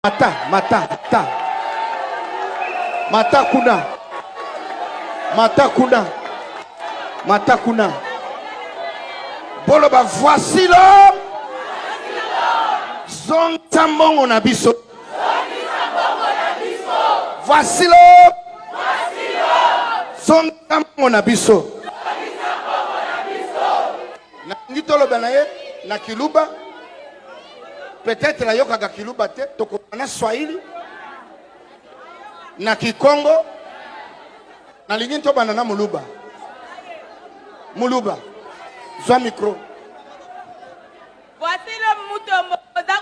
Mata, mata, ta. Mata kuna. Mata kuna. Mata kuna. Boloba voici l'homme. Zongisa mbongo na biso. Voici l'homme. Zongisa mbongo na biso. Nalingi toloba na ye na kiluba. Peut-être ayokaka kiluba te, tokoloba na Swahili na Kikongo. Nalingi tobanda na muluba. Muluba, zwa micro. Voici le mutombo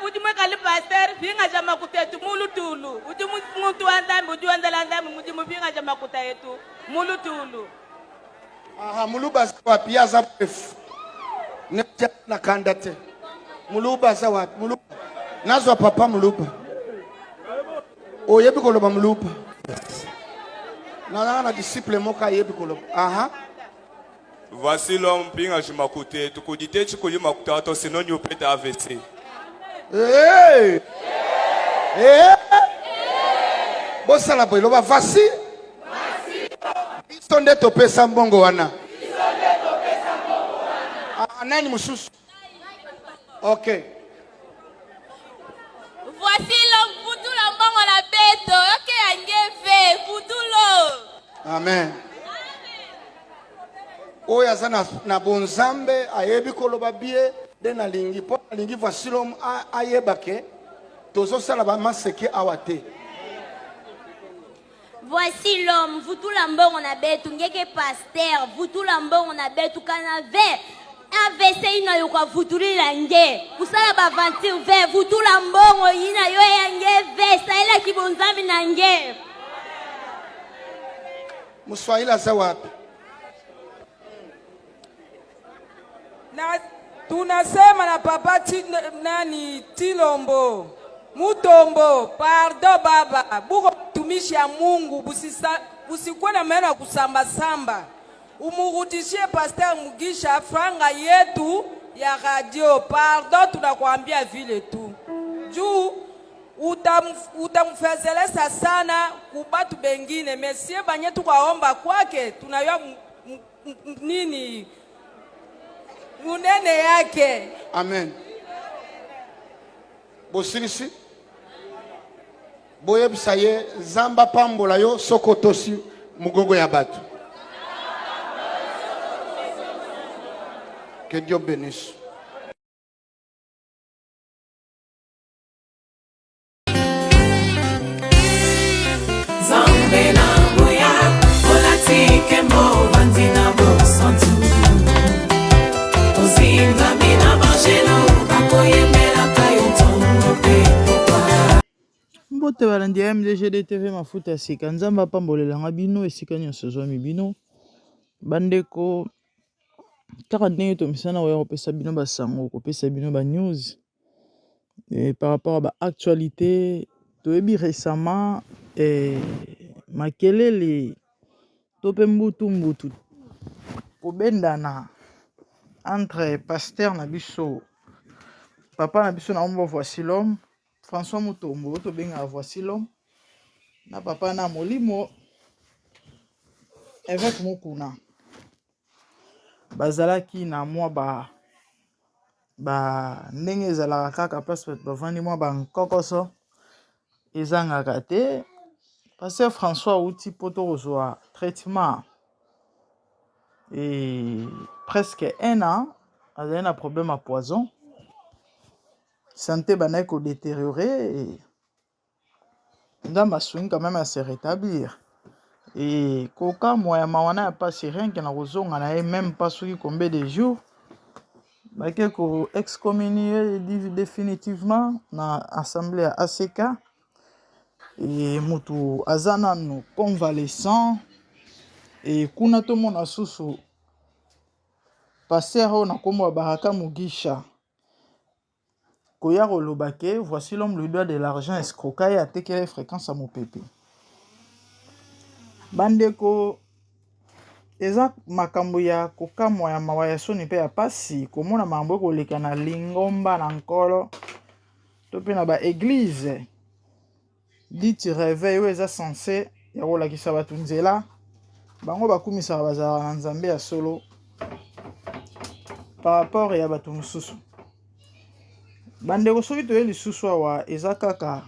udi muikale pasteur pingaja makuta etu mu lutulu udi muntu wa Nzambi udi wenzela Nzambi mudimu pingaja makuta etu mu lutulu. Aha, muluba aza wapi? Ye aza bref. Na kanda te. Muluba aza wapi? Muluba. Nazwa papa muluba. Oyebi koloba muluba. Nazalaka na disciple moko ayebi koloba. Aha. Voici l'homme pinga jimakute tukudite chikuli makuta to sinon nyupeta AVC. Hey! Hey! Bosala boye loba voici biso nde topesa mbongo wana. Ah, nani mosusu? Ok. Voici l'homme vutula mbongo na beto yoke ya ngeve vutulo. Amen. Oyo aza na, na bonzambe ayebi koloba bie nde nalingi mpo nalingi voici l'homme ayeba ke tozosala bamaseke awa te. Voici l'homme vutula mbongo na betu ngeke pasteur vutula mbongo na betu kana ve AVC ina yo kwa vutulila nge kusala ba aventure ve vutula mbongo ina yo ya nge ve salela kibonzambi na nge. Mswahili aza wapi? Na tunasema na papa ti, nani Tilombo Mutombo, pardon baba, buko mtumishi ya Mungu, busisa busikuwe na maneno ya kusambasamba, umurudishie Pasteur Mugisha franga yetu ya radio. Pardon, tunakwambia vile tu juu utamfezelesa sana kubatu bengine mesie banye tukaomba kwake tunayua nini munene yake. Amen. Bosilisi boyebisa ye Nzambe apambola yo soki otosi mogongo ya bato. Que Dieu bénisse. Nzambe na nguya olati nkembo ovandi na bosantu ozingami na bangelo bakoyembelaka yo ntongo mpe pokwa. Mbote balandi ya MDGD TV mafuta ya sika Nzambe apambolelanga bino esika nyonso ezwami bino bandeko kaka ndenge tomesana koya kopesa bino basango kopesa bino ba news Et par rapport à ba actualité toyebi récemment eh, makelele to mpe mbutu mbutu kobendana entre pasteur na biso papa na biso na ombo voici l'homme François Mutombo oyo tobengaka voici l'homme na papa na molimo évêque Mukuna bazalaki na mwa ba ba ndenge ezalaka kaka place bato bavandi mwa bankokoso ezangaka te pasteur François awuti poto kozwa traitement et presque un an azali na problème ya poison sante ebandaki ko deteriore Nzambe asungi quand meme a se retablir et kokamwa ya mawa na ya pasi rien que na kozonga na ye meme pas soki combien de jours bake ko excommunier definitivement na assemblée ya ACK et mutu aza nanu convalescent et kuna tomona susu pasteur oyo na kombo ya Baraka Mugisha koya koloba ke voici l'homme lui doit de l'argent escroka ye atekela ye fréquence ya mopepe bandeko eza makambo ya kokamwa ya mawa ya soni mpe ya pasi komona makambo ekoleka na lingomba na nkolo to mpe na baeglize. Dit reveil oyo eza sense ya kolakisa bato nzela bango bakumisaka bazalaka na nzambe ya solo par rapport ya bato mosusu bandeko soki toye lisusu awa eza kaka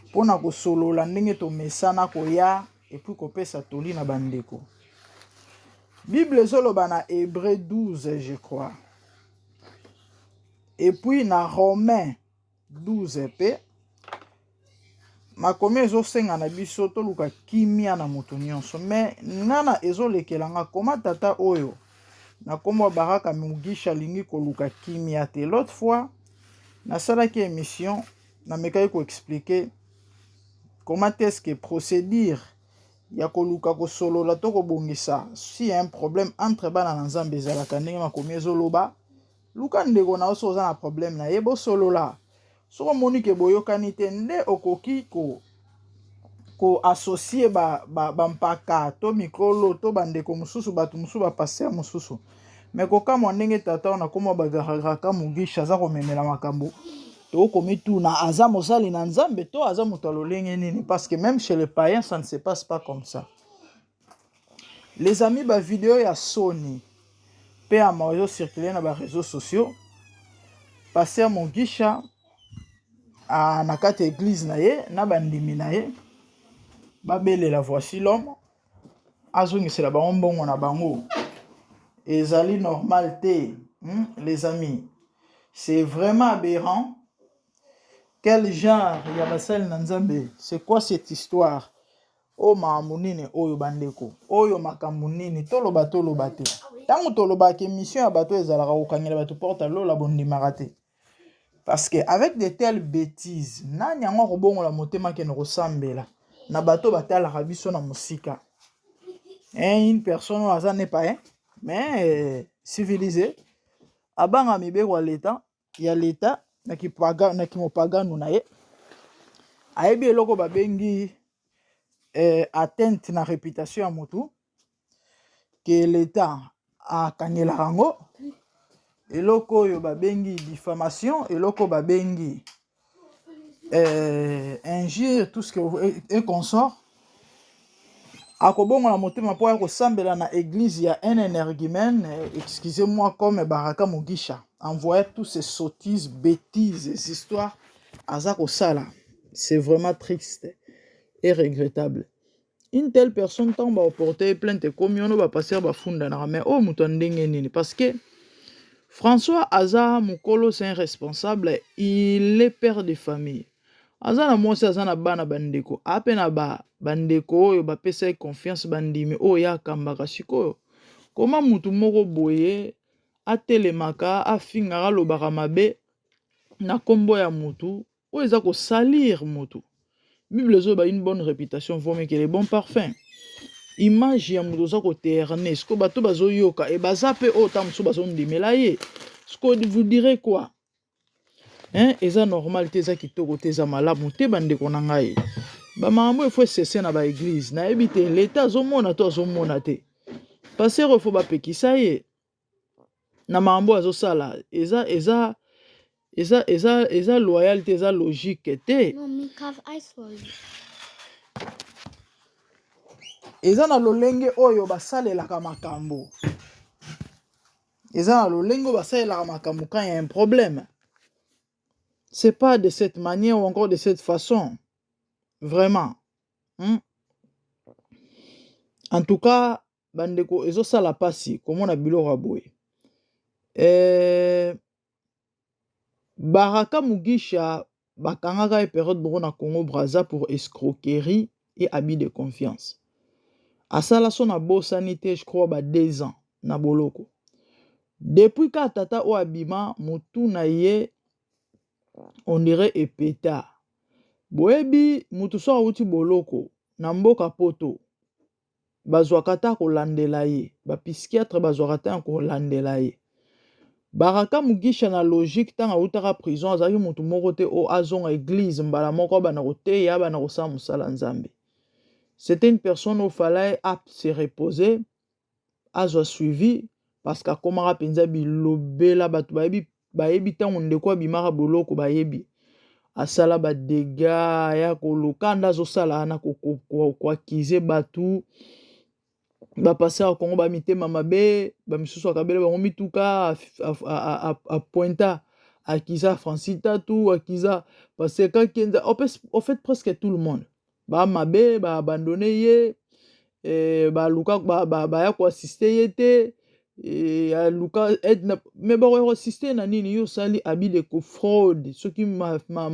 mpona kosolola ndenge tomesana koya epuis kopesa toli na bandeko bible ezoloba na hebreu 12 je crois epuis na romain 12 mpe makomi ezosenga na biso toluka kimia na moto nyonso me nga na ezolekela nga koma tata oyo na nkombo ya baraka mugisha alingi koluka kimia te l'autre fois nasalaki émission namekaki koexplike comment est-ce que procédure ya koluka kosolola to kobongisa si un problème entre bana na nzambe ezalaka ndenge makomi ezoloba Luka ndeko na yo soki oza na problème na ye bosolola. Soki omoni ke boyokani te nde okoki ko ko associer ba, ba, ba mpaka to mikolo to bandeko mosusu bato mosusu ba pasteur mosusu. Mais kokamwa ndenge tata wana akoma bagaraka Mugisha aza komemela makambo tokomituna aza mosali na Nzambe to aza moto ya lolenge nini parce que même chez les païens ça ne se passe pas comme ça. Les amis ba video ya soni pe ya mawa ezo circuler na ba réseaux sociaux. Pasteur Mugisha a na kati ya église na ye na bandimi na ye babelela voici l'homme azongisela bango mbongo na bango ezali normal te hmm, les amis c'est vraiment aberrant quel genre ya basali na nzambe c'est quoi cette histoire Oyo makambo nini oyo bandeko? Oyo makambo nini? Toloba toloba te. Tango tolobaka emission ya bato ezalaka kokangela bato porte ya lola bondimaka te. Parce que avec de telles bêtises, nani yango akobongola motema akende kosambela na bato batalaka biso na mosika? Hein, une personne oyo aza ne pas hein, mais euh, civilisé, abanga mibeko ya l'État, ya l'État na kipaga na kimopagano na ye ayebi eloko babengi eh, atteinte na reputation ya motu ke l'État akangelaka yango eloko oyo babengi diffamation eloko babengi eh, injure tout ce que et consort akobongola motema mpo ya kosambela na église ya un énergumène excusez-moi comme Baraka Mugisha envoya tous ces sottises bêtises histoires aza kosala c'est vraiment triste et regrettable une telle personne ntango baoporte ye plainte ekomi wana bapaster bafundanaka mais oyo moto ya ndenge nini parce que François aza mokolo c'est un responsable il est père de famille aza na mwasi aza na bana bandeko a mpe na ba bandeko oyo bapesa ye confiance bandimi oyo ye akambaka sikoyo koma motu moko boye atelemaka afingaka alobaka mabe na nkombo ya motu oyo eza ko salir mutu bible ezoloba une bonne reputation vaut mieux que le bon parfum image ya moto oza koterne sikoyo bato bazoyoka e baza mpe oyo ntango mosusu bazondimela ye sikoyo vous direz quoi hein? eza normal te eza kitoko te eza malamu te bandeko na ngai bamakambo efo esese na baeglize nayebi te leta azomona to azomona te paster oyo fo bapekisa ye na makambo azosala eza eza eza eza eza loyal te eza logique te eza na lolenge oyo basalelaka makambo eza na lolenge oyo basalelaka makambo quand ya un problème c'est pas de cette manière ou encore de cette façon vraiment hmm? en tout cas Bandeko ezosala pasi komona biloko ya boye eh, Baraka Mugisha bakangaka ye periode moko na Congo Brazza pour escroquerie et abus de confiance. Asala so na bosani te je crois ba 2 ans na boloko. Depuis ka tata oyo abima mutu na ye on dirait epeta. Boyebi mutu so awuti boloko na mboka poto bazwaka ta kolandela ye ba psychiatre bazwaka ta ya kolandela ye Baraka Mugisha na logique ntango awutaka prison azalaki motu moko te oyo azonga eglise mbala moko abanda koteya abanda kosala mosala Nzambe c'était une personne oyo fallait a se reposer azwa suivi parce que akomaka mpenza bilobela bato bayebi bayebi ntango ndeko abimaka boloko bayebi. Asala ba dégâts aya koluka nde azosala wana koakize bato ba pasteur ya Congo ba mitema mabe ba misusu akabela bango mituka apointa akiza Francis Tatu akiza pasteur Kakenza au fait presque tout le monde ba mabe ba abandonne ye eh, baluka baya ba, ba koassiste ye te eh, aluka aide na me bakoya koassiste na nini yo osali abi de fraude soki ma, ma,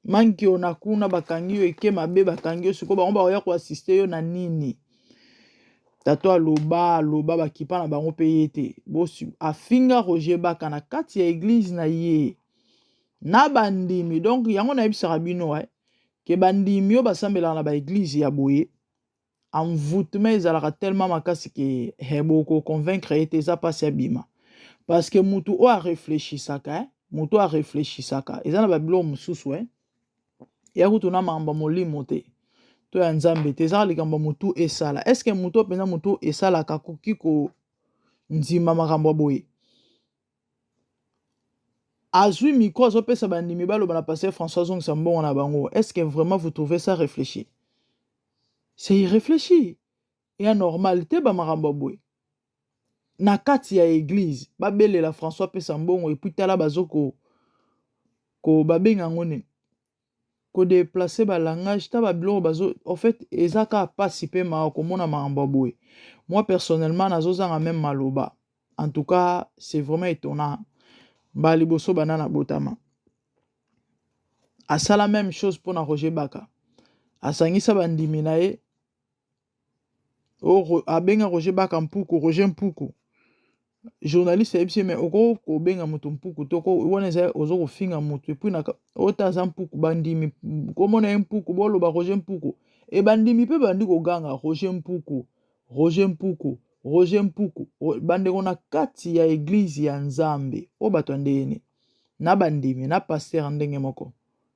mankio na kuna bakangi yo eke mabe bakangi yo sikoyo bango bakoya koassiste yo na nini tato aloba aloba bakipa na bango mpe ye te bosi afinga Roger Baka na kati ya eglise na ye na bandimi donc yango nayebisaka bino eh, ke bandimi oyo basambelaka na baeglize ya boye envoûtement ezalaka tellement makasi ke eh, boko convaincre ye te eza mpasi abima parce que mutu oyo areflechisaka eh, mutu oyo areflechisaka eza na babiloko mosusu eh, ya kutu na makambo ya molimo te to ya nzambe te ezaka likambo ya motu esala estce motu oyo mpenza motu esalaka akoki kondima makambo ya boye azwi micro azopesa bandimi baloba na pasteur François azongisa mbongo na bango est-ce que vraiment vous trouvez ça réfléchi c'est irréfléchi eya normal te bamakambo ya boye na kati ya église babelela François apesa mbongo epuis tala bazo ko, ko babenga yango nini ko deplacer ba langage ta ba biloko bazo en fait eza kaka pasi pe mawa komona makambo ya boye moi personnellement nazozanga meme maloba en tout cas c'est vraiment étonnant mbala liboso banda na botama asala meme chose mpona Roger Baka asangisa bandimi na ye o abenga Roger Baka mpuku Roger mpuku journaliste ayebisi ye me okoki kobenga moto mpuku to wana eza ozo kofinga moto epuis na ota aza mpuku bandimi komona ye mpuku boloba Roger mpuku e bandimi mpe bandi koganga Roger mpuku Roger mpuku Roger mpuku bandeko na kati ya eglize ya Nzambe oyo bato ya ndenge nini na bandimi na pasteur ndenge moko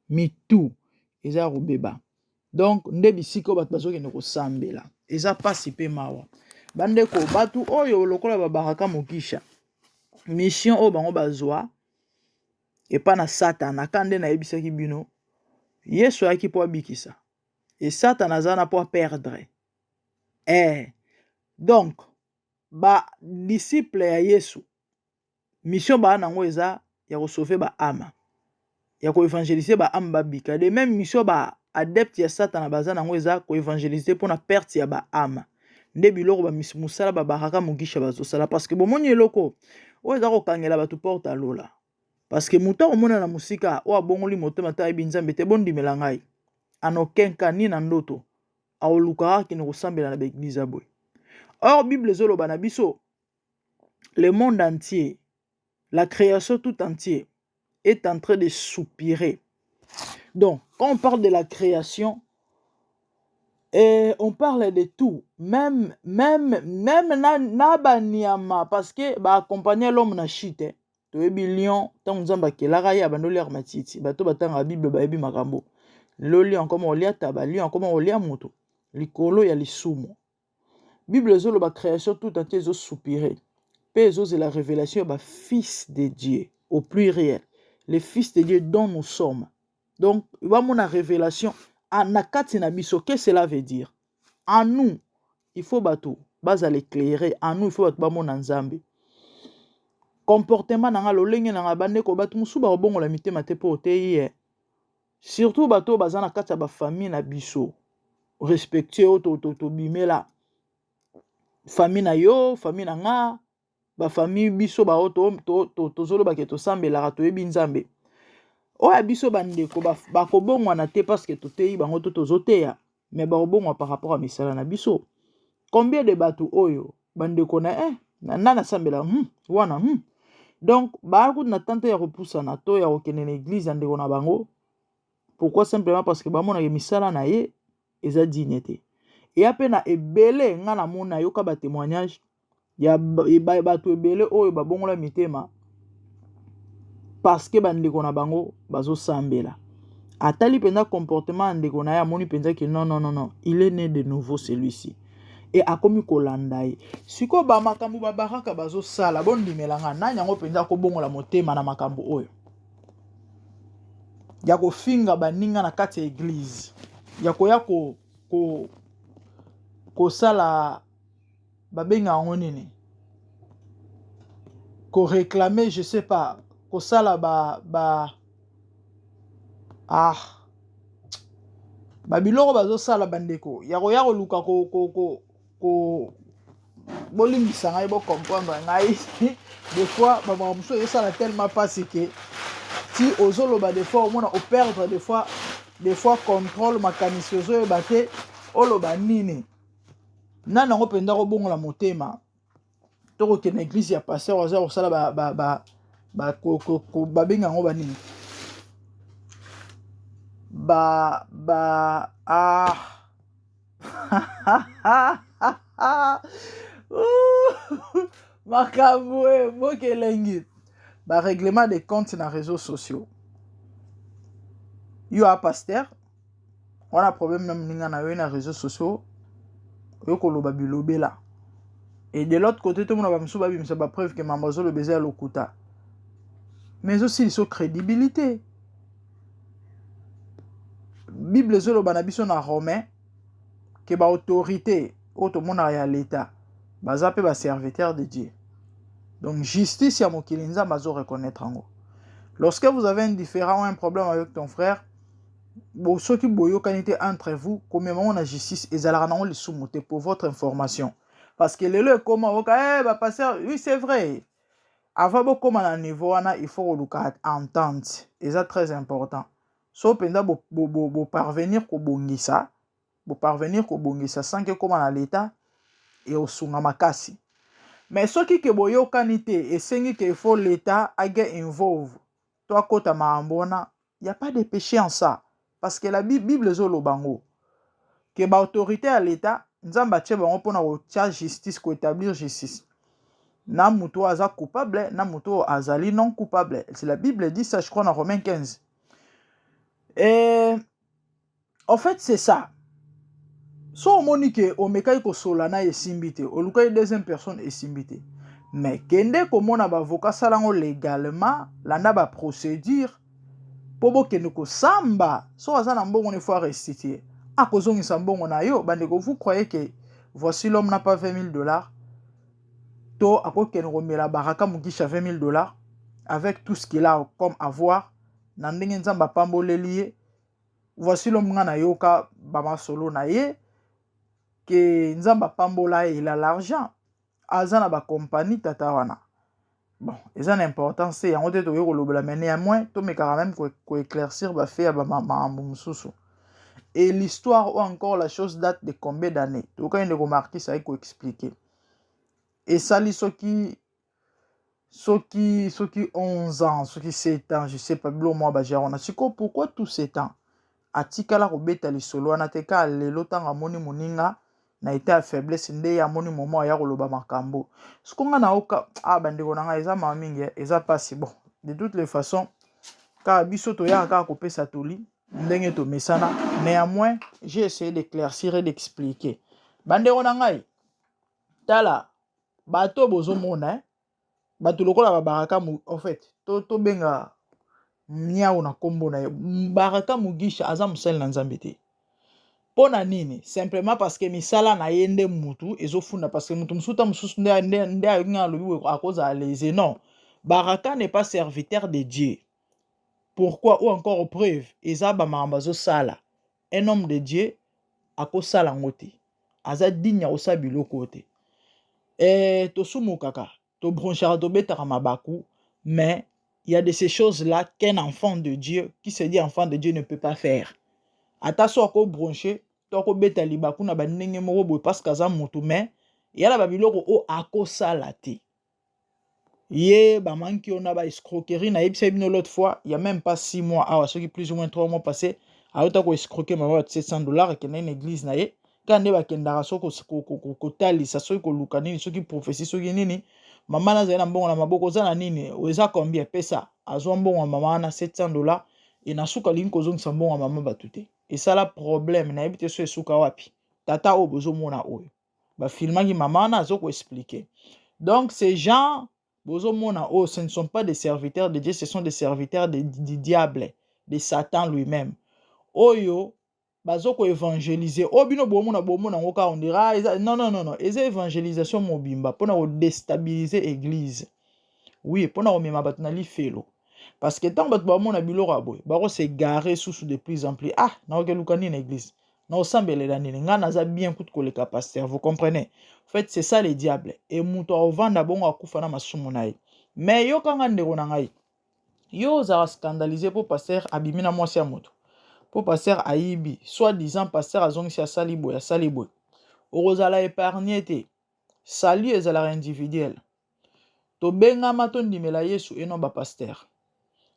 mitu eza ya kobeba Donc nde bisika oyo bato bazokende kosambela eza mpasi mpe mawa bandeko bato oyo lokola babaraka mokisha mission oyo bango bazwa epa na satana ka nde nayebisaki bino yesu ayaki mpo abikisa e satana aza na mpo aperdre eh. Donc ba disciple ya yesu mission baa nango eza ya kosauve ba ame ya koevangelize ba ame babika de meme mission ba adepte ya satana baza nango eza koevangelize mpona perte ya ba ame nde biloko ba mosala babaraka mogisha bazosala parce que bomoni eloko oyo eza kokangela bato porte ya lola parce que moto akomona na mosika oyo abongoli motema te ayebi nzambe te bondimela ngai en aucun cas ni na ndoto akolukaka akende kosambela na baeglize ya boye or bible ezoloba na biso le monde entier, la création tout entier est en train de soupirer. Donc, quand on parle de la création, et on parle de tout, même, même, même na, na banyama, parce que ba accompagner l'homme na chute. Hein. toyebi lion ntango nzambe akelaka ye abandi oliaka matiti bato batangaka bible bayebi makambo lelo lion akoma kolia taba lion akoma kolia moto likolo ya lisumu Bible ezoloba création tout entier ezo soupirer pe ezozela révélation ya ba fils de Dieu au pluriel les fils de Dieu dont nous sommes donc bamona révélation na kati na biso que cela veut dire en nous il faut bato bazala éclairé en nous il faut bato bamona Nzambe comportement na nga lolenge na nga bandeko bato mosusu bakobongola mitema te mpo oteyi ye Surtout bato oyo baza na kati ya ba famille na biso respectueux oyo tobimela famille na yo famille na nga ba famille biso baoyo tozoloba ke tosambelaka toyebi nzambe oyo ya biso bandeko bakobongwana te parce que toteyi bango to tozoteya mais bakobongwa par rapport ya misala na biso combien de bato oyo bandeko na eh, na nasambela hmm, wana hmm. Donc baa kutu na tante ya kopusana to ya kokende na eglise ya ndeko na bango pourquoi simplement parce que bamonaka misala na ye eza digne te eya mpe na ebele nga namona nayoka ba témoignage ya bato ebele oyo babongola mitema parce que bandeko na bango bazosambela atali mpenza comportement ya ndeko na ye amoni mpenza ke non non non non il est né de nouveau celui-ci e akomi kolanda ye sikoyo bamakambo babaraka bazosala bondimela nga nani yango mpenza akobongola motema na makambo oyo. Ya kofinga baninga na kati ya eglise, ya koya ko, ko, kosala babenga yango nini, ko réclamer, je sais pas, kosala ba ba ah babiloko bazosala bandeko ya koya koluka ko, ko, ko, ko bolimbisa ngai bocomprendre ngai. Des fois bamakambo mosusu ezosala tellement mpasi ke ti ozoloba, des fois omona operdre des fois contrôle makanisi, ozoyeba te oloba nini. Nani yango mpenza kobongola motema to kokende église ya pasteur aza kosala babenga yango banini, ba ba ah makambo e mboka elengi, barèglement de compte na réseaux sociaux. Yo a pasteur wana, problème na moninga na yo na réseaux sociaux, oyo koloba bilobela, et de l'autre côté tomona bamosusu babimisa bapreuve ke mambo azoloba eza ya lokuta, mais ezosilisa crédibilité. Bible ezoloba na biso na Romain ke baautorité oyo tomonaka ya l'État baza mpe baserviteur de Dieu. Donc justice ya mokili, Nzambe azoreconnaître yango. Lorsque vous avez un différend ou un problème avec ton frère, bo soki boyokani te entre vous, komema ngo na justice ezalaka nango lisumu te, pour votre information. Parce que lelo ekoma oyoka, eh, bapasteur. Oui, c'est vrai, avant bokóma na niveau wana, il faut koluka entente, eza très important. So mpenza boparvenir bo, bo kobongisa, boparvenir kobongisa sans ke ekóma na l'État, eosunga makasi. Mais soki ke boyokani te, esengi ke il faut l'État age involve to akota makambo wana, y a pas de péché en ça, parce que la Bible ezoloba ngo ke baautorité ya l'État, Nzambe atie bango mpona kotia justice, koétablir justice na moto oyo aza coupable, na moto oyo azali non coupable. C'est la Bible dit ça, je crois na Romain 15. Et en fait, c'est ça. So omoni ke omekaki kosola na esimbi te, olukaki deuxième personne, esimbi te, mais kende komona baavocat, sala yango légalement, landa baprocédure mpo bokende kosamba. So aza na mbongo, ne faut restituer, akozongisa mbongo na yo. Bandeko, vous croyez que voici l'homme n'a pas 20 000 $ to akokende komela Baraka Mugisha 20 000 $ avec tout ce qu'il a comme avoir na ndenge Nzambe apamboleli ye? Voici l'homme, nga nayoka bamasolo na ye ke Nzambe apambola ye, il a l'argent, aza na bakompani tata wana. Bon, eza na importance te, yango te tokoki kolobela, mais néanmoins tomekaka même koéclaircir bafe ya bamakambo mosusu. Et l'histoire ou encore la chose date de combien d'années? Tokokaki ndeko Markis ayi koexpliquer, esali soki 11 ans, soki 7 ans, je sais pas, biloko mwa bagere wana. Sikoyo pourquoi tout ce temps atikala kobeta lisolo wana te? Kaka lelo, ntango amoni moninga na état ya faiblesse, nde ye amoni momo aya koloba makambo. Siko nga naoka, ah, bandeko na ngai, eza mawa mingi, eza mpasi. Bon, de toutes les façons, kaka biso toyaka kaka kopesa toli ndenge tomesana. Néanmoins, j'ai essayé d'éclaircir et d'expliquer. Bandeko na ngai, tala bato bozomona, eh? Bato lokola babaraka, en fait tobenga niau na nkombo na ye, Baraka Mugisha aza mosali na Nzambe te. Mpo na nini? Simplement parce que misala na ye nde mutu ezofunda, parce que mutu mosusu ta mosusu nde, nde, nde ayoki nga alobi boye, akozala lésé. Non, Baraka n'est pas serviteur de Dieu. Pourquoi? Ou encore preuve eza bamakambo azosala. Un homme de Dieu akosala yango te, aza digne ya kosala biloko oyo te. Tosumukaka, tobronchaka, tobetaka mabaku, mais il y a de ces choses là qu'un enfant de Dieu qui se dit enfant de Dieu ne peut pas faire. Ata so akobronche to akobeta libaku na bandenge moko boye parce que aza motu, mais ya na babiloko oyo akosala te. Ye bamanki oyo na baescroquerie, nayebisa bino l'autre fois, il y a même pas 6 mois awa, soki plus ou moins 3 mois passé, ayota koescroquer mama bato 700 $. Akendaki na église na ye kaka nde bakendaka soki kotalisa, soki koluka nini, soki prophétie, soki nini. Mama nazali na mbongo na maboko, oza na nini, eza combien, pesa. Azwa mbongo ya mama wana 700 $, e na suka alingi kozongisa mbongo ya mama bato te, esala problème, nayebi te so esuka wapi. Tata oyo bozomona oyo bafilmaki mama wana azo koexpliquer. Donc ces gens bozomona oyo, ce ne sont pas des serviteurs de Dieu, ce sont des serviteurs du diable. de Satan lui-même oyo bazo ko évangéliser oyo bino bomona bomona yango kaka on dirait ah, eza non non non non eza évangélisation mobimba mpona ko déstabiliser église oui mpona komema bato na lifelo parce que ntango bato bamona biloko ya boye bako se garer susu de plus en plus ah nakokeluka nini na église nakosambelela nini ngai naza bien kutu koleka pasteur vous comprenez en fait c'est ça le diable e moto akovanda bongo akufa na masumu na ye mais yokanga ndeko na ngai Yo ozalaka scandalise po pasteur abimi na mwasi ya moto po pasteur ayibi soit disant pasteur azongisi asali boye asali boye okozala epargne te salut ezalaka individuel tobengama tondimela yesu eno ba pasteur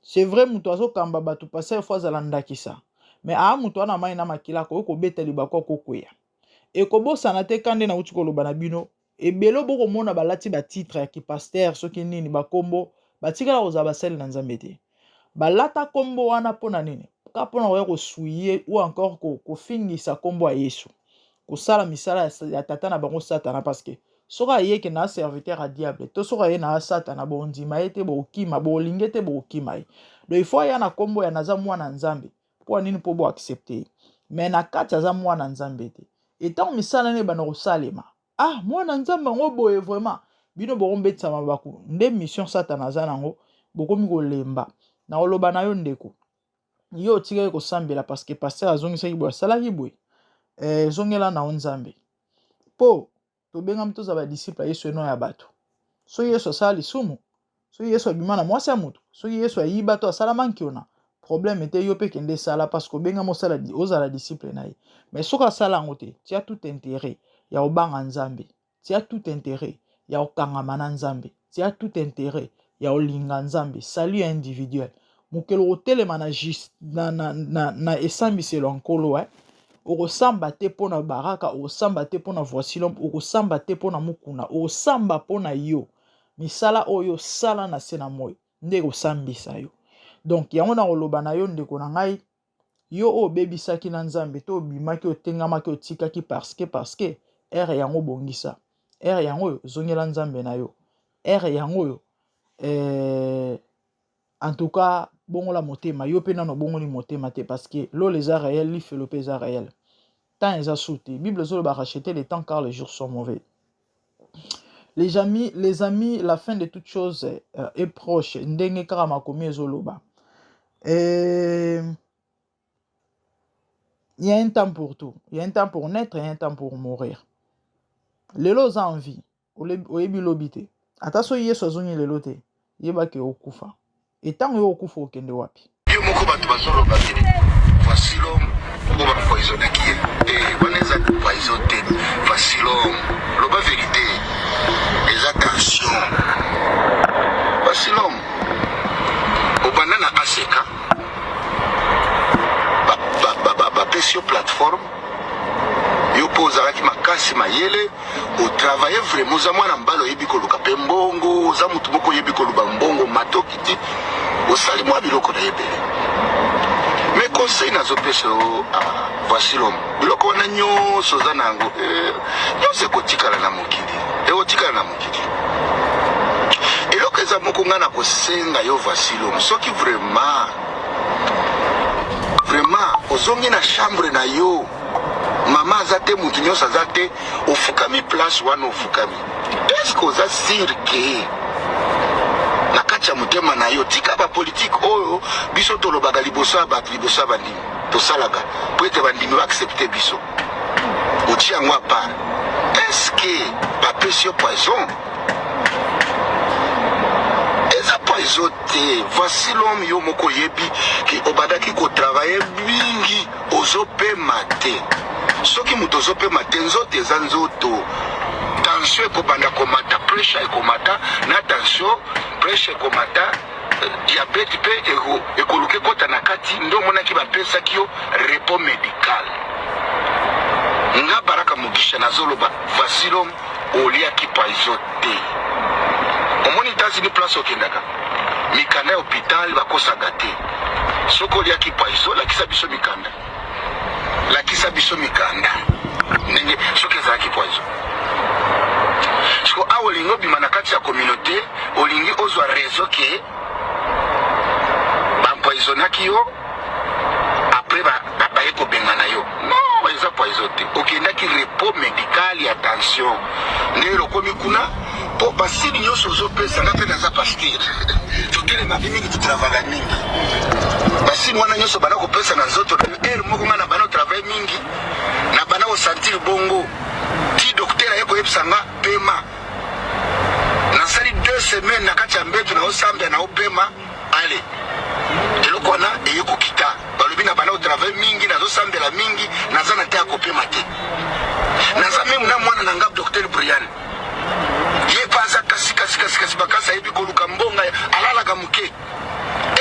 c'est vrai moto azokamba bato pasteur fo azala ndakisa mais aa moto wana mai na makila akoki kobeta libaku akokweya ekobosana te ka nde nauti koloba na bino Ebele boko mona balati ba titre ya ki pasteur soki nini ba kombo batikala kozala basali na Nzambe te. Balata kombo wana pona nini? Kaka pona koya ko souiller ou encore ko kofingisa kombo ya Yesu. Kosala misala ya, ya tata na bango Satana parce que soki aye ke na serviteur ya diable to soki aye na Satana bondima ye te bokokima bolinge te bokokima ye. Donc il faut aya na kombo ya naza mwana Nzambe. Mpo nini? Mpo bo accepter ye. Mais na kati aza mwana Nzambe te. Et tango misala na ebanda kosalema, ah mwana Nzambe yango boye vraiment, bino bokombetisa mabaku nde mission Satana aza nango, bokomi kolemba. Nakoloba na yo ndeko, yo otikaki kosambela parce que pasteur azongisaki boye asalaki boye, eh, zongela na yo Nzambe. Po tobengami tozala ba disciple ya Yesu eno ya bato. Soki Yesu asala lisumu, soki Yesu abima na mwasi ya moto, soki Yesu ayiba to asala mankiona, problème te yo pe kende sala parce que obengami osala ozala disciple na ye. Mais soki asala yango te, tu as tout intérêt ya kobanga Nzambe, tu as tout intérêt ya kokangama na Nzambe, tu as tout intérêt ya kolinga Nzambe, salut individuel. Mokelo okotelema na, just, na, na, na, na esambiselo ya Nkolo eh? Okosamba te mpo na Baraka, okosamba te mpo na Voici l'homme, okosamba te mpo na Mukuna, okosamba mpo na yo. Misala oyo osala na se na moi nde ekosambisa yo. Donc yango nakoloba na yo ndeko na ngai, yo oyo obebisaki na Nzambe to obimaki otengamaki otikaki parce que parce que heure yango bongisa, heure yango oyo zongela Nzambe na yo, heure yango oyo eh, En tout cas bongola motema yo pe nanu obongoli motema te parce que lola eza réel lifelo pe eza réel temps eza sous te bible ezoloba racheter le temps car les jours sont mauvais les amis les amis la fin de toute chose euh, est proche ndenge kaka makomi ezoloba euh, il y a un temps pour tout il y a un temps pour naître et un temps pour mourir lelo oza en vie Oyebi lobi te. Ata soki Yesu azongi lelo te, yeba ke okufa. Et tango yo okufa okende wapi? Yo moko bato bazoloba ke voici l'homme oyo ba empoisonnaki ye te wana eza poison te voici l'homme loba verite eza tension voici l'homme obanda na ACK bapesi yo plateforme yo mpo ozalaki makasi mayele O travailler vraiment oza mwana mbala oyebi koluka pe mbongo oza mutu moko oyebi koluba mbongo matoki ti osali mwa biloko na ebele mais conseil nazopesa yo ah, voici l'homme biloko wana nyonso oza na yango eh, nyonso ekotikala na mokili ekotikala na mokili eloko eza moko ngai na kosenga yo voici l'homme soki vraiment vraiment ozongi na chambre na yo Mama aza te mutu nionso aza te ofukami place wana ofukami est ce que oza sur que na kati ya motema na yo tika ba politique oyo biso tolobaka liboso ya bato liboso ya bandimi tosalaka po ete bandimi ba accepte biso otie yango à part est ce que bapesi yo poison eza poison te voici l'homme yo moko oyebi ke obandaki kotravaille mingi Ozo pema te. Soki moto ozo pema te nzoto eza nzoto. Tension ekobanda komata, pressure ekomata na tension, pressure ekomata, diabète pe ekoluka ekota na kati nde omonaki bapesaki yo repos medical. Nga Baraka Mugisha nazoloba voici l'homme oliaki poison te. Omoni Etats-Unis place okendaka mikanda ya hopital bakosaka te. Soki oliaki poison lakisa biso mikanda, lakisa biso mikanda ndenge soki ezalaki poison. Siko awa olingi obima na kati ya communauté, olingi ozwa raison ke baempoisonnaki yo. tension nde lokomi kuna mpo basili nyonso ozopesa nga mpe naza pasteur totelemaki mingi totravaka mingi basili wana nyonso banda kopesa na nzoto na yo ere moko nga na banda otravaille mingi na banda kosentir bongo ti docteur aye koyebisa nga pema nasali deux semaines na kati ya mbeto naosambela naopema ale eloko wana eye kokita balobi na banda kotravaille mingi nazosambela mingi naza na te ya kopema te naza meme na mwana na nga docteur Brian ye mpe aza kasi kasi kasi kasi makasi ayebi koluka mbonga alalaka moke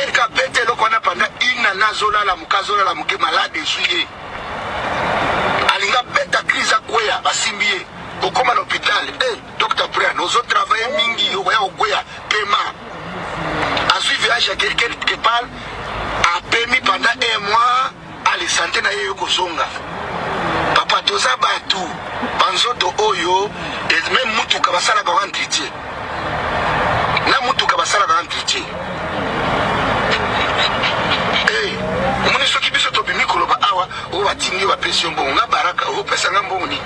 erika bete eloko wana panda une année azolala moke azolala moke malade ezwi ye alinga beta crise akweya basimbi ye kokoma na hôpital e eh, Dr Brian ozo travailler mingi okoya kokweya pema azwi voyage ya quelque part apemi pendant un mois ale sante na ye yo kozonga papa toza bato banzoto oyo meme mutuka basalaka yango entretien na mutuka basalaka entretien hey, omoni soki biso tobimi koloba awa oyo batindi yo bapesi yo mbongo nga baraka opesa nga mbongo nini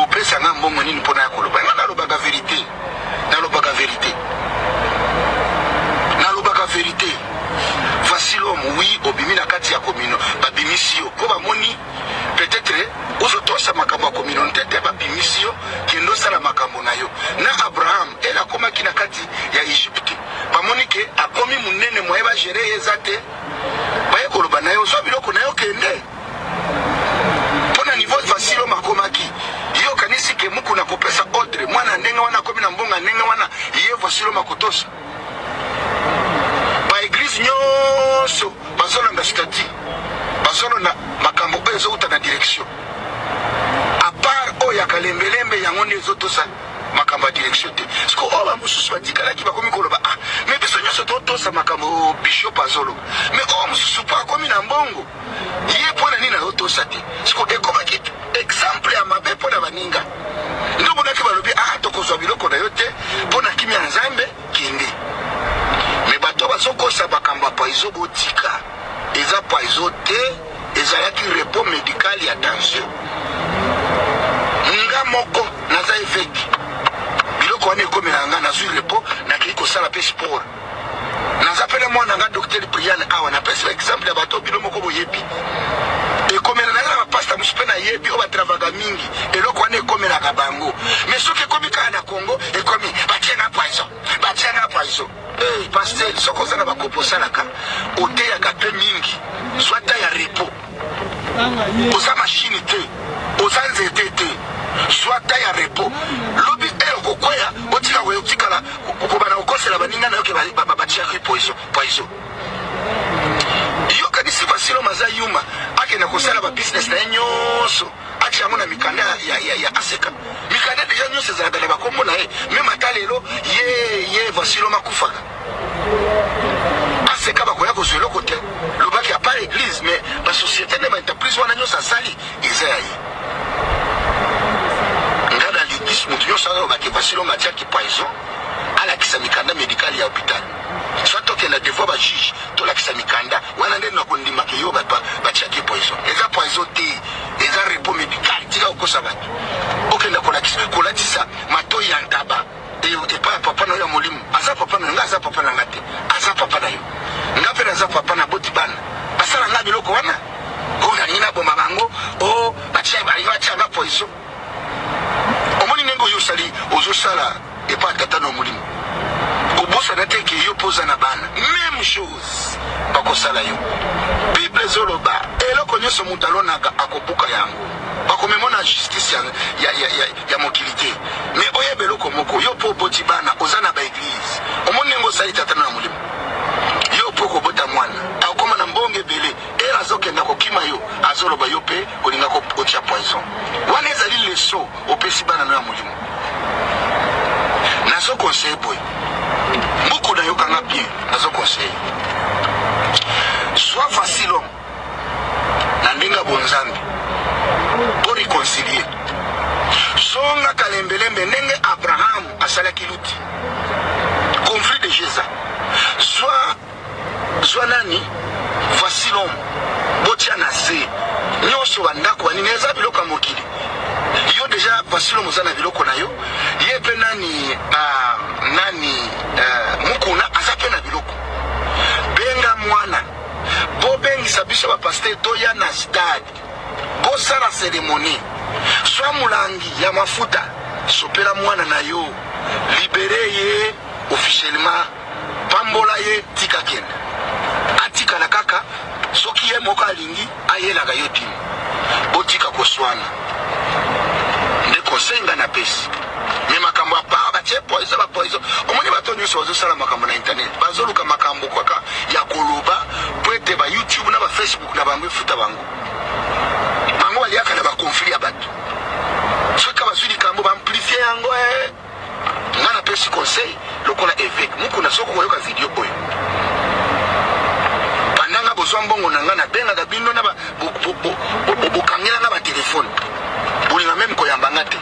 opesa nga mbongo nini mpona ya koloba nga nalobaka verite nalobaka verite nalobaka verite voici l'homme oui obimi na kati ya komino babimisi yo mpo bamoni peut-être ozotosa makambo ya communauté te babimisi yo kende osala makambo na yo na abraham ele akomaki na kati ya egypte bamoni ke akomi monene moye bagere ye eza te baye koloba na ye ozwa biloko na yo kende mpo na niveau vasilo makomaki yo okanisi ke mukuna kopesa ordre mwana ndenge wana akomi na mbonga ndenge wana ye vasilo makotosa ba eglise nyonso bazolanda statut bazolanda makambo oyo ezowuta na direction apart oyo ya kalembelembe yango nde ezotosa makambo ya direction te siko oyo bamosusu batikalaki bakomi koloba ah me biso nyonso totosa makambo bishop azoloba me oyo mosusu mpo akomi na mbongo ye mpo na nini azotosa te siko ekomaki exemple ya mabe mpo na baninga nde omonaki balobi ah tokozwa biloko na yo te mpo na kimia ya nzambe kende me bato bazokosa makambo ya poison botika eza poison te ezalaki repos medical ya tension nga moko naza eveke biloko wana ekomela nga nazwi repos nakei kosala mpe sport naza mpe na mwana nga docteur Brian awa napesi ba exemple ya bato bino moko boyebi ekomela naza na bapasta mosusu mpe nayebi oyo batravaka mingi eloko wana ekomelaka bango mais soki ekomi kaka na congo ekomi batie nga poison batie nga poison hey, eh, paster soki oza na bakopo osalaka oteyaka mpe mingi zwa ta ya repos oza mashine te oza nzete te zwa ta ya repos lobi e okokweya otika otikala okobanda kokosela baninga na yo ke batiaki poison poison yokanisi vasilom aza yuma akenda kosala babusiness na ye nyonso atia yango na mikanda ya, ya, ya aseka mikanda deja nyonso ezalaka na bakombo na ye meme ata lelo ye ye vasilom akufaka aseka bakoya kozwa eloko te lobaki apart eglise mais basociété nde baentreprise wana nyonso asali eza ya ye nga na ligis moto nyonso alobaki vasilom atiaki poison alakisa mikanda medikale ya hôpital soit tokenda devant ba juge tolakisa mikanda wana nde nakondima ke yo batiaki poison eza poison te eza repos médical tika kokosa bato okenda kolatisa matoi ya ntaba epai ya papa na yo ya molimo aza papa na yo nga aza papa na nga te aza papa na yo nga mpe naza papa na boti bana basala nga biloko wana oyo nalingi naboma bango o oh, batia nga poison omoni ndenge oyo osali ozosala epai ya tata na molimo kobosana te ke yo mpo oza na bana meme chose bakosala yo bible ezoloba eloko nyonso moto alonaka akobuka yango bakomema na justice ya, ya, ya, ya, ya mokili te me oyeba eloko moko yo mpo oboti bana oza na baeglize omoni ndenge osali tata na molimo yo mpo okobota mwana akokoma na mbongo ebele ere azokenda kokima yo azoloba yo mpe olinga kotia poison wana ezali leso opesi bana no ya molimo nazo conseille boye mbuku nayokanga bien nazo conseille soit facile homme na ndenge ya bonzambe boreconcilie zonga kalembelembe ndenge abraham asalaki luti conflit de jeza zwa zwa nani voici l'homme botia na se nyonso bandako banini eza biloko ya mokili yo. deja Vasilom oza na biloko na yo, ye pe nani ah, nani eh, Mukuna aza pe na biloko. Benga mwana, bobengisa biso ba pasteur toya na stade, bosala ceremonie, swa mulangi ya mafuta, sopela mwana na yo, libere ye officiellement, pambola ye, tika kende atikala kaka soki ye moko alingi ayelaka yo dime. Botika koswana nde conseil nga napesi. Me makambo ya pa batie poison ba poison, omoni bato nyonso bazosala makambo na internet bazoluka makambo kaka ya koloba po ete ba YouTube na ba Facebook na bango efuta bango. Bango baliaka na ba conflit ya bato, soki bazwi likambo ba amplifie yango eh. Nga napesi conseil lokola eveque Mukuna, soki okoyoka video oyo banda nga bozwa mbongo na nga nabengaka bino na bokangela nga ba telefone, bolinga meme koyamba nga te.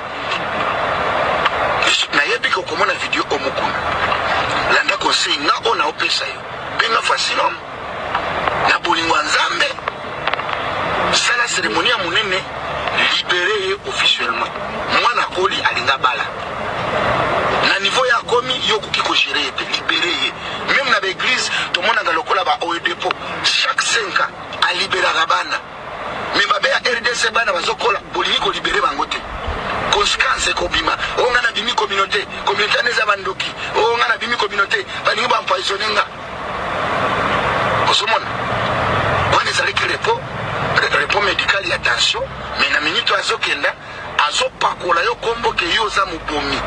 Nayebi ke okomona video oyo Mukuna, landa conseil nga oyo naopesa yo, benga Fasilom na bolingo ya Nzambe, sala ceremonie ya monene, libere ye officiellement. Mwana akoli alinga bala na niveau ya akomi, yo okoki kogere ye te, libere ye. Meme na baeglise tomonaka lokola ba oedepo chaque 5 ans aliberaka bana, me babe ya rdc bana bazokola, bolingi kolibere bango te. Conséquence ekobima, oyo nga nabimi communauté, communauté wana eza bandoki, oyo nga nabimi communauté balingi baempoisonne nga. Ozomona wana ezalaki repos, repos medical ya tension, mais na minute oyo azokenda azopakola yo kombo ke yo oza mobomi.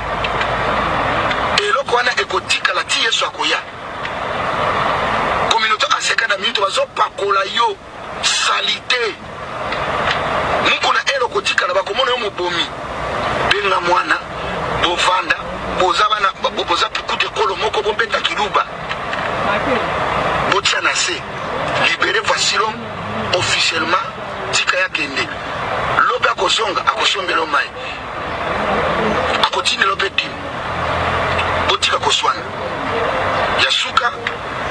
Eloko wana ekotikala ti Yesu akoya. Communauté aseka na minute bazopakola yo salite mukuna elo kotikala bakomona yo mobomi. Benga mwana bovanda boza bana boza kutu ekolo moko bobeta kiluba botia na se libere voici l'homme officiellement tika ya kende lobi akozonga akosombela yo mai akotindela yo mpe dime botika koswana ya suka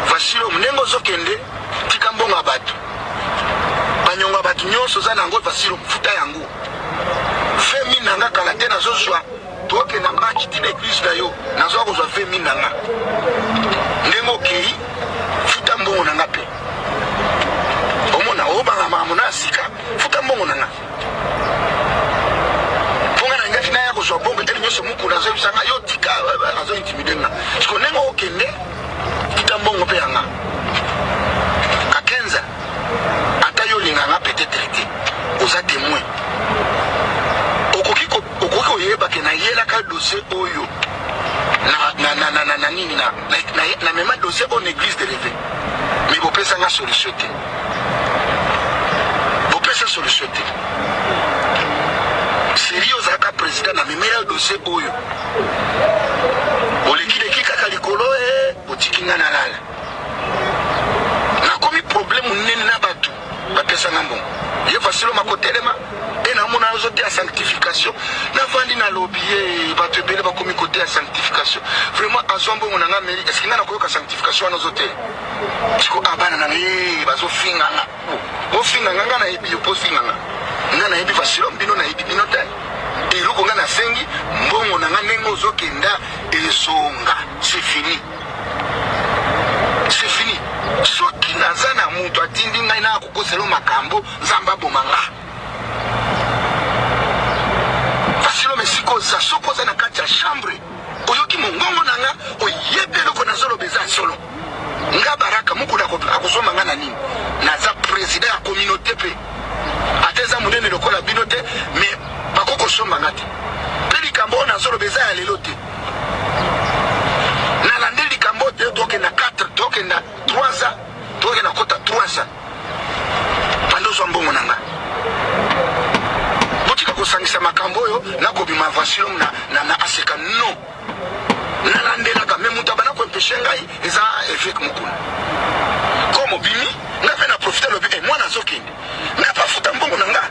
voici l'homme ndenge ozokende tika mbongo ya bato banyongo ya bato nyonso oza na yango voici l'homme futa yango 20 000 na nga kala te nazozwa tokenda match ti na eglise na yo nazwa kozwa 20 000 na nga ndenge okei futa mbongo na nga mpe omona obanga makambo na ya sika futa mbongo na nga mpo nga nalingaki naya kozwa mbongo etali nyonso mokolo azoyebisa nga yo tika azo intimide nga siko ndenge okende futa mbongo mpe ya nga kakenza ata yo olinga nga peut-être te oza témoin okoki okoki koyeba ke nayelaka dossier oyo na, na, na, na, na, na nini na, na, na, na mema dossier oyo na église de réveil mais bopesa nga solution te bopesa solution te seri ozalaka président na memela yo dossier oyo olekileki kaka likolo e otiki nga nalala nakomi problème monene na bato bapesa nga mbongo ye fasilo makotelema e namona azoteya sanctification navandi nalobi ye bato ebele bakomi koteya sanctification vraiment azwa mbongo na nga meri eske nga nakoyoka sanctification wana ozoteya siko abana na nga ye bazofinga nga bofinga nga nga nayebi yo bofinga nga nga nayebi fasilo bino nayebi bino te eloko nga nasengi mbongo na nga ndenge ozokenda ezonga c'est fini C'est fini. Soki naza na mutu atindi ngai na kokosela makambo, Nzambe aboma nga. Fasilo mesika oza, soki oza na kati ya chambre, oyoki mongongo na nga, oyebi eloko nazoloba eza solo. Nga Baraka mukuna akosomba nga na nini? Naza president ya communauté pe. Ata eza monene lokola bino te, mais bakoki kosomba nga te. Pe likambo oyo nazoloba eza ya lelo te. Nalandi likambo te, tokenda 4, tokenda 3 ans, tokenda kota 3 ans. Banda ozwa mbongo na nga. Botika kosangisa makambo oyo nakobima vasilom na, na, na aseka non. Nalandelaka me moto abanda koempeshe ngai eza évêque Mukuna. Comme obimi nga mpe na profite alobi eh, mwana azokende nga mpe afuta mbongo na nga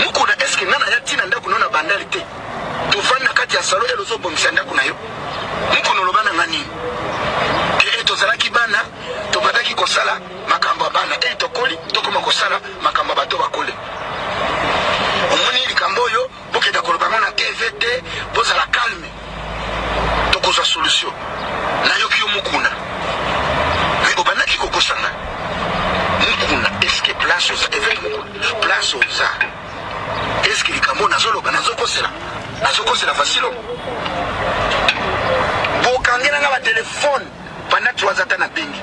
Mukuna eske nga naya ntina ndako no na bandali te tovandi na kati ya salo ele ozobongisa ndako na yo Mukuna oloba na nga nini ke e tozalaki bana tobandaki kosala makambo ya bana e tokoli tokoma kosala makambo ya bato bakoli omoni likambo oyo bokenda koloba ngo na. Place oza eske likambo nazoloba nazokosela nazokosela fasilo bokangela nga batelefone pendant 3 ata nabengi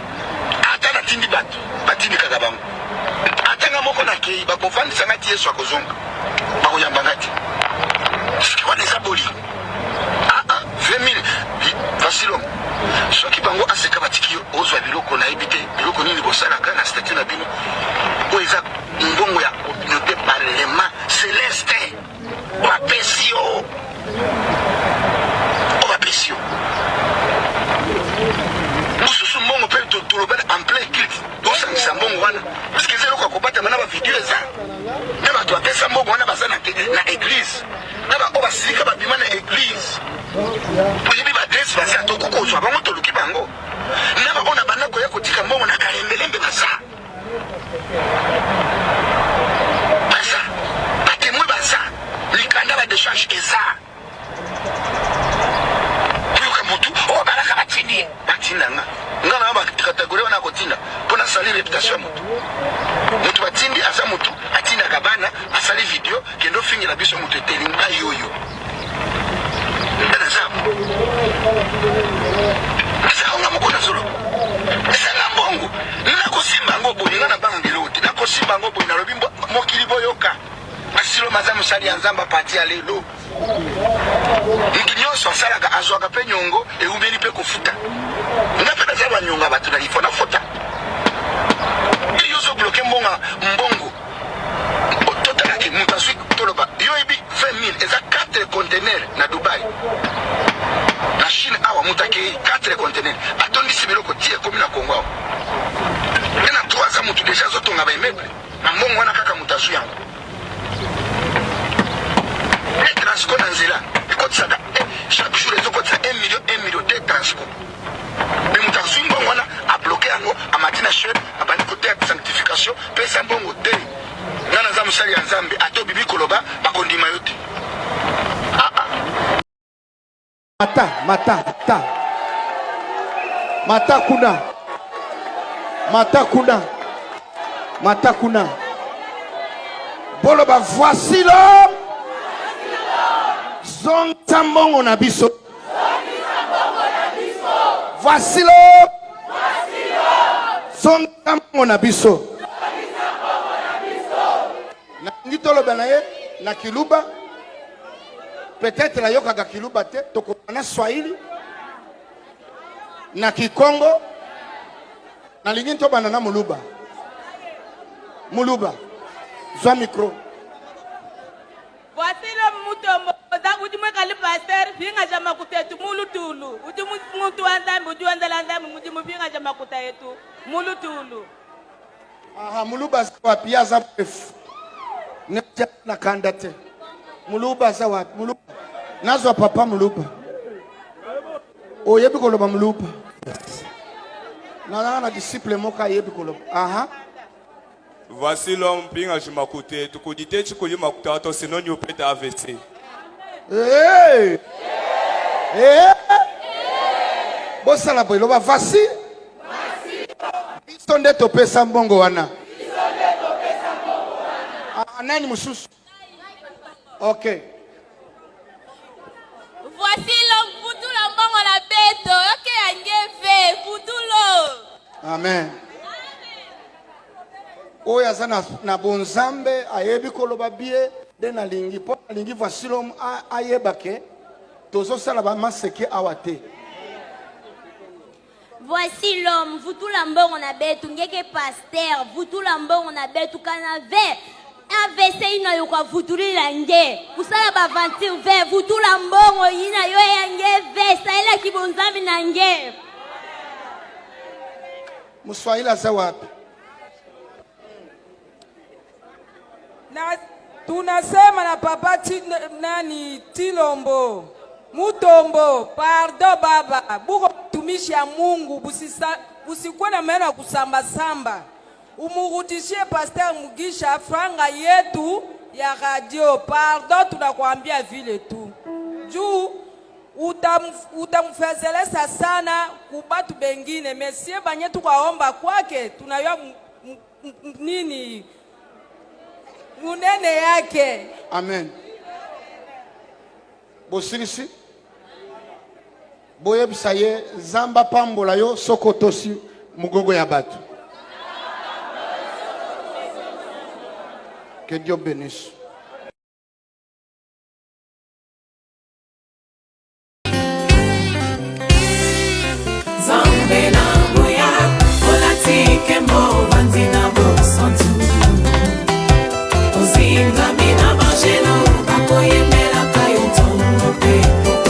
ata natindi bato batindikaka bango ata nga moko nakei bakofandisa nga ti yesu akozonga bakoyamba nga te soki wana eza bolingo aa ah, 20 000 fasilo soki bango aseka batiki yo ozwa biloko nayebi te biloko nini bosalaka na statut na bino oyo eza mbongo ya communauté parlement celeste bapesi yo oyo bapesi yo mosusu mbongo mpe toloba en plein culte tosangisa mbongo wana parceke eza eloko ya kobatama na bavideo eza na bato bapesa mbongo wana baza na eglise na baoyo basilika babima na eglise toyebi baadrese baza tokoki kozwa bango toluki bango na baoyo na banda koya kotika mbongo na kalembelembe baza baza batemwe baza mikanda ba decharge eza oyoka motu oyo balaka batindi ye batinda nga nga na bakategori wana akotinda mpo nasali reputation ya motu motu batindi aza motu atindaka bana asali video kende ofingela biso moto eteli ngai oyo nga naza nazaka nga moko nazoloba ezanga mbongo nakosimba yango boye nga nabangaka eloko te nakosimba yango boye nalobi mokili boyoka asiloma aza mosali ya nzambe apati ya lelo moto nyonso asalaka azwaka mpe nyongo eumeli mpe kofuta nga mpe naza banyonga bato na lifo nafuta yo ozobloke mbonga mbongo totalaki moto azwi toloba yo oyebi 20 000 eza 4 contener na dubai na chine awa moto akei 4 contener atondisi biloko ti ekomi na kongo awa mpe na 3 aza moto deja azotonga baimmeuble na mbongo wana kaka moto azwi yango e transco na nzela ekotisaka eh, chaque jour ezokotisa 1 million 1 million de transco me moto azwi mbongo wana abloke yango amati na chaine abandi koteya sanctification pesa mbongo te nga naza mosali ya nzambe ata obimi koloba bakondima yo te ah, ah. Mata, mata, ta. Mata kuna. Mata kuna. Mata kuna. Boloba voici l'homme. Zongisa mbongo na biso. Voici l'homme. Zongisa mbongo na biso. Nalingi toloba na ye na kiluba peut-être ayokaka kiluba te tokoloba na swahili na kikongo nalingi tobanda na muluba muluba zwa micro Voici le mutombo udi muikale pasteur pingaja makuta etu mulutulu udi muntu wa nzambi udi wenzela nzambi mudimu pingaja makuta etu mulutulu Aha, muluba aza wapi? Ye aza mrefu. Neti na kanda te. Muluba aza wapi? Muluba. Nazwa papa muluba. Oyebi koloba muluba. Nazalaka na disciple moko ayebi koloba. Aha. Voici l'homme pinga jimakute tukudite chikuli makuta to sinon nyupeta AVC. Hey! Hey! Bosala boye loba voici biso nde topesa mbongo wana. Ah, nani mosusu? Ok. Voici l'homme vutula mbongo na beto yoke ya ngeve vutulo. Amen. Oyo aza na, na bonzambe ayebi koloba bie nde nalingi mpo nalingi voici l'homme ayeba ke tozosala bamaseke awa te. Voici l'homme, vutula mbongo na betu, ngeke pasteur, vutula mbongo na betu, kana ve AVC ina yo kwa vutulila nge, kusala ba aventure ve, vutula mbongo ina yo ya nge ve, salela kibonzambi na nge. Mswahili aza wapi? Na tunasema na papa ti, nani Tilombo Mutombo, pardon baba, buko mtumishi ya Mungu, busisa busikuwe na maneno ya kusambasamba, umurudishie Pasteur Mugisha franga yetu ya radio. Pardon, tunakwambia vile tu juu utamfezelesa sana kubatu bengine mesie banye tukaomba kwake tunaywa nini Munene yake. Amen. Bosilisi? Boyebisa ye Nzambe apambola yo soki otosi mugogo ya bato. Que Dieu bénisse.